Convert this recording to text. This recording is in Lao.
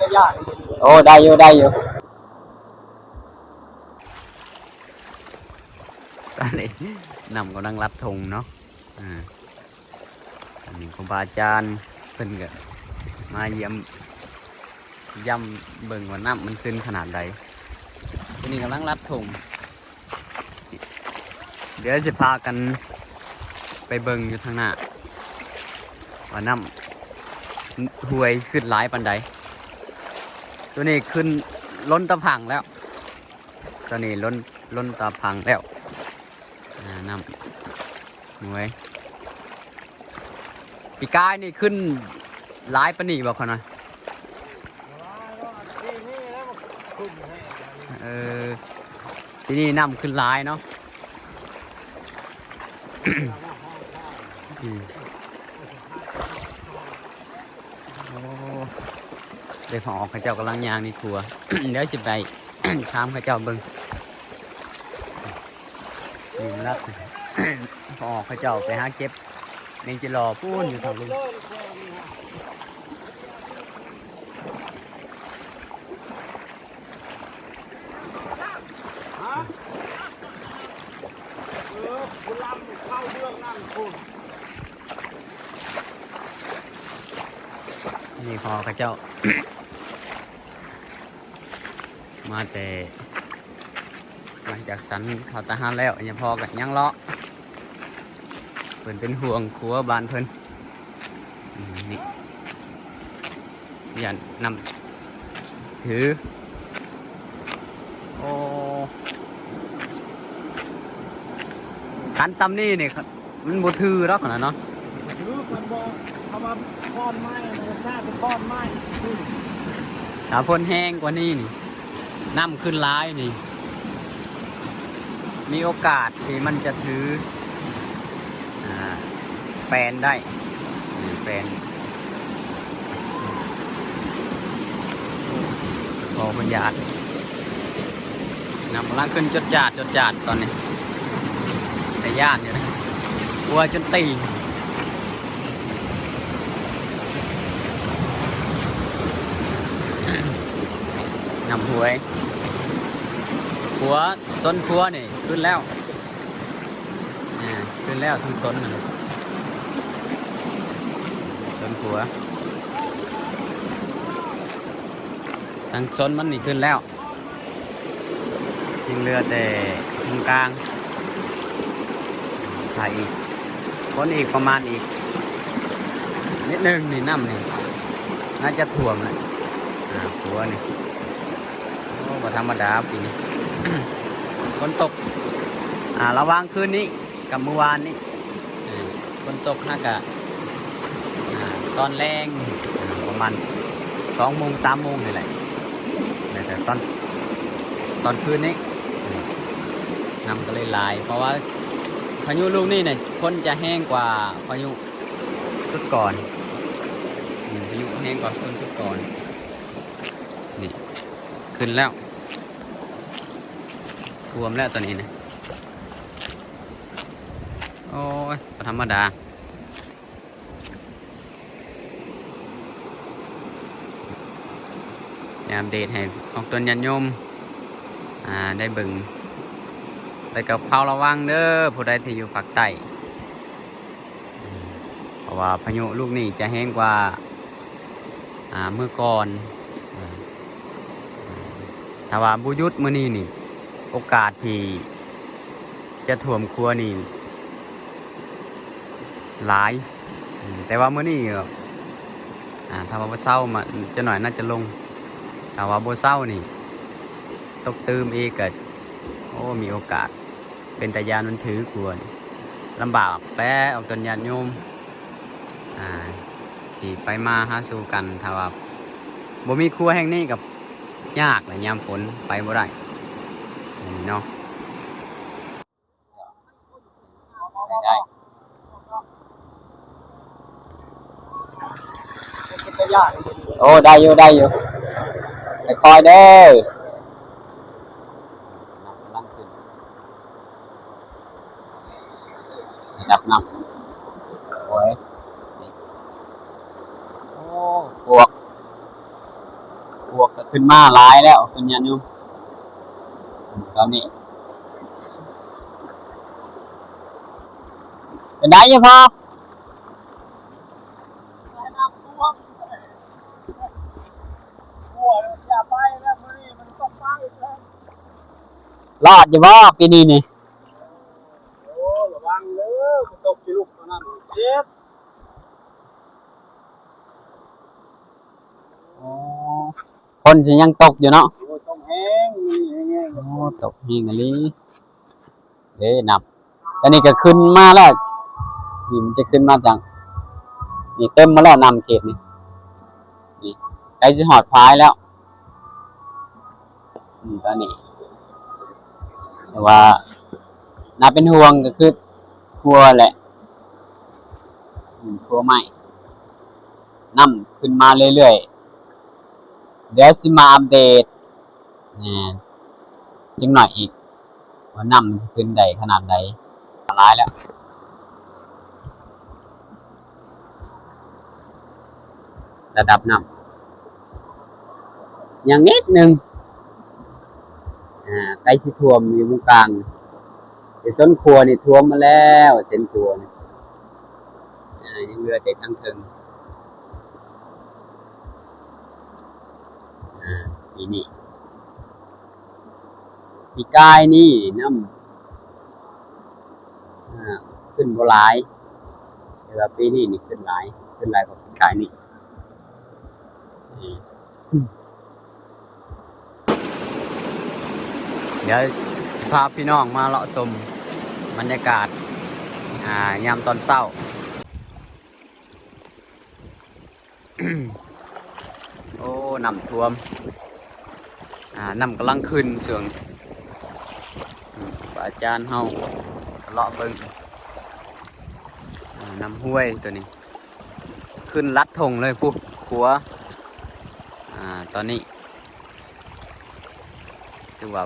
ໂອ້ ໄດ້ຢູ່ ໄດ້ຢູ່. ຕອນນີ້ນ້ຳກຳລັງລັດທົ່ງເນາະ ອ່າ ອັນນີ້ຄູບາອາຈານເພິ່ນກະມາຢ້ຽມຢາມເບິ່ງວ່ານ້ຳມັນຂຶ້ນຂະໜາດໃດ. ຕອນນີ້ກຳລັງລັດທົ່ງ ດຽວຊິພາກັນໄປເບິ່ງຢູ່ທາງໜ້າ ວ່ານ້ຳຫ້ວຍຂຶ້ນຫຼາຍປານໃດ. ໂຕນີ້ຂຶ້ນລົ້ນຕາພັງແລ້ວ ໂຕນີ້ລົ້ນ ລົ້ນຕາພັງແລ້ວ ອ່າ ນ້ຳຫ້ວຍ. ປີກາຍນີ້ຂຶ້ນຫຼາຍປານນີ້ບໍ່ ຂ້ອຍນະ? ເອີ ປີນີ້ນ້ຳຂຶ້ນຫຼາຍເນາະ. ອືມ ໂອ້ ເດ້ ພໍ່ອອກເຂົາເຈົ້າກຳລັງຍ່າງໃນຄົວ ດຽວຊິໄປຖາມເຂົາເຈົ້າເບິ່ງ. ນີ້ລັດ ພໍ່ອອກເຂົາເຈົ້າໄປຫາເກັບແມງຈີຫຼໍ່ພຸ້ນຢູ່ທາງລຸ່ມ. ນີ້ພໍ່ເຂົາເຈົ້າ ມາແຕ່ ຫຼັງຈາກສັນເຂົ້າຕາຫານແລ້ວ ຍາພໍ່ກໍຍັງເລາະ ເພິ່ນເປັນຫ່ວງຄົວບ້ານເພິ່ນ. ອືມ ນີ້ ຢ້ານນ້ຳຖື ໂອ້ ຄັນຊ່ຳນີ້ນີ້ ມັນບໍ່ຖືດອກຫັ້ນນະເນາະ ຄືມັນບໍ່ ເຂົາວ່າບ່ອນໃໝ່ ມັນກໍຊາເປັນບ່ອນໃໝ່. ຖ້າຝົນແຮງກວ່ານີ້ນີ້ ນ້ຳຂຶ້ນຫຼາຍນີ້ ມີໂອກາດທີ່ມັນຈະຖື ອ່າ ແປນໄດ້ ນີ້ ແປນ ພໍເພິ່ນຢ້ານ ນ້ຳກຳລັງຂຶ້ນຈວດຈາດ ຈວດຈາດຕອນນີ້ ແຕ່ຢ້ານຢູ່ນະ ກົວຈົນຕີນ ນ້ຳຫ້ວຍ ຂົວ ຊົນຂົວນີ້ຂຶ້ນແລ້ວ ອ່າ ຂຶ້ນແລ້ວທັງຊົນນັ້ນ ຊົນຂົວ ທັງຊົນມັນນີ້ຂຶ້ນແລ້ວ ຍັງເຫຼືອແຕ່ໂຄງກາງ ຖ້າອີກ ຝົນອີກປະມານອີກນິດໜຶ່ງນີ້ ນ້ຳນີ້ໜ້າຈະຖ້ວມແລ້ວ ອ່າ ຂົວນີ້. ໂອ້ ບໍ່ທຳມະດາປີນີ້ ຝົນຕົກ ອ່າ ລະຫວ່າງຄືນນີ້ກັບມື້ວານນີ້ ອ່າ ຝົນຕົກຫາກະ ອ່າ ຕອນແລງ ອ່າ ປະມານສອງໂມງ ສາມໂມງນີ້ແຫຼະ ແລ້ວກະຕອນ ຕອນຄືນນີ້ ນ້ຳກໍເລີຍຫຼາຍ ເພາະວ່າພາຍຸລູກນີ້ນີ້ ຝົນຈະແຮງກວ່າພາຍຸຊຸດກ່ອນ ອືມ ພາຍຸແຮງກວ່າຝົນຊຸດກ່ອນ. ນີ້ ຂຶ້ນແລ້ວ ຖ້ວມແລ້ວຕອນນີ້ນະ ໂອ້ຍ ບໍ່ທຳມະດາ ໄດ້ອັບເດດໃຫ້ອອກຕົນຍາດໂຍມ ອ່າ ໄດ້ເບິ່ງ ແລ້ວກໍເຝົ້າລະວັງເດີ ຜູ້ໃດທີ່ຢູ່ພາກໃຕ້ ເພາະວ່າພາຍຸລູກນີ້ຈະແຮງກວ່າ ອ່າ ເມື່ອກ່ອນ ອ່າ ຖ້າວ່າບໍ່ຢຸດມື້ນີ້ນີ້ ໂອກາດທີ່ຈະຖ້ວມຄົວນີ້ຫຼາຍ ແຕ່ວ່າມື້ນີ້ ອ່າ ຖ້າວ່າບໍ່ເຊົາ ມາ ຈັກໜ້ອຍໜ້າຈະລົງ ຖ້າວ່າບໍ່ເຊົານີ້ ຕົກຕື່ມອີກກໍ ໂອ້ ມີໂອກາດ ເປັນຕາຢ້ານມັນຖືກວ່າ ລຳບາກແຫຼະ ອອກຕົນຍາດໂຍມ ອ່າ ທີ່ໄປມາຫາສູ່ກັນ ຖ້າວ່າບໍ່ມີຂົວແຫ່ງນີ້ກໍຍາກແຫຼະ ຍາມຝົນໄປບໍ່ໄດ້ເນາະ. ໄດ້ ໂອ້ ໄດ້ຢູ່ ໄດ້ຢູ່ ຄ່ອຍໆເດີ ກຳລັງຂຶ້ນ ລະດັບນ້ຳ ໂອ້ຍ ໂອ້ ພວກ ຂຶ້ນມາຫຼາຍແລ້ວ ເພິ່ນຍາດໂຍມຕອນນີ້. ເປັນໃດຍາພໍ່? ລອດຢູ່ບໍ່ປີນີ້ນີ້? ໂອ້ ລະວັງເດີ ຕົກຢູ່ລູກນັ້ນເຈັບ. ອໍ ຝົນຊິຍັງຕົກຢູ່ເນາະ. ໂອ້ ຕົກແຮງ ມີແຮງໆ. ໂອ້ ຕົກແຮງອີ່ຫຼີເດ້ນ້ຳ. ຕອນນີ້ກໍຂຶ້ນມາແລ້ວ ນີ້ມັນຈະຂຶ້ນມາຈາກນີ້ ເຕັມໝົດແລ້ວນ້ຳເຂດນີ້. ນີ້ໃກ້ຊິຮອດຝາຍແລ້ວ ອືມ ຕອນນີ້ ແຕ່ວ່າໜ້າເປັນຫ່ວງກໍຄືຄົວແຫຼະ ອືມ ຄົວໄມ້ ນ້ຳຂຶ້ນມາເລື້ອຍໆ ດຽວຊິມາອັບເດດ ແມ່ນ ຈັກໜ້ອຍອີກ ວ່ານ້ຳມັນຊິຂຶ້ນໄດ້ຂະໜາດໃດ. ຫຼາຍແລ້ວ ລະດັບນ້ຳຍັງນິດໜຶ່ງ ອ່າ ໃກ້ຊິຖ້ວມຢູ່ໝ່ອງກາງ ແຕ່ເສັ້ນຂົວນີ້ຖ້ວມໝົດແລ້ວ ເສັ້ນຂົວນີ້ ອ່າ ຍັງເຫຼືອແຕ່ທາງເທິງ ອ່າ ປີນີ້ ປີກາຍນີ້ນ້ຳ ອ່າ ຂຶ້ນບໍ່ຫຼາຍ ແຕ່ວ່າປີນີ້ນີ້ຂຶ້ນຫຼາຍ ຂຶ້ນຫຼາຍກວ່າປີກາຍນີ້. ດຽວພາພີ່ນ້ອງມາເລາະຊົມບັນຍາກາດ ອ່າ ຍາມຕອນເຊົ້າ. ໂອ້ ນ້ຳຖ້ວມ ອ່າ ນ້ຳກຳລັງຂຶ້ນຊ່ວງ ອາຈານເຮົາເລາະເບິ່ງ ອ່າ ນ້ຳຫ້ວຍໂຕນີ້ຂຶ້ນລັດທົ່ງເລີຍພຸ້ນ ຂົວ ອ່າ ຕອນນີ້ຖືວ່າ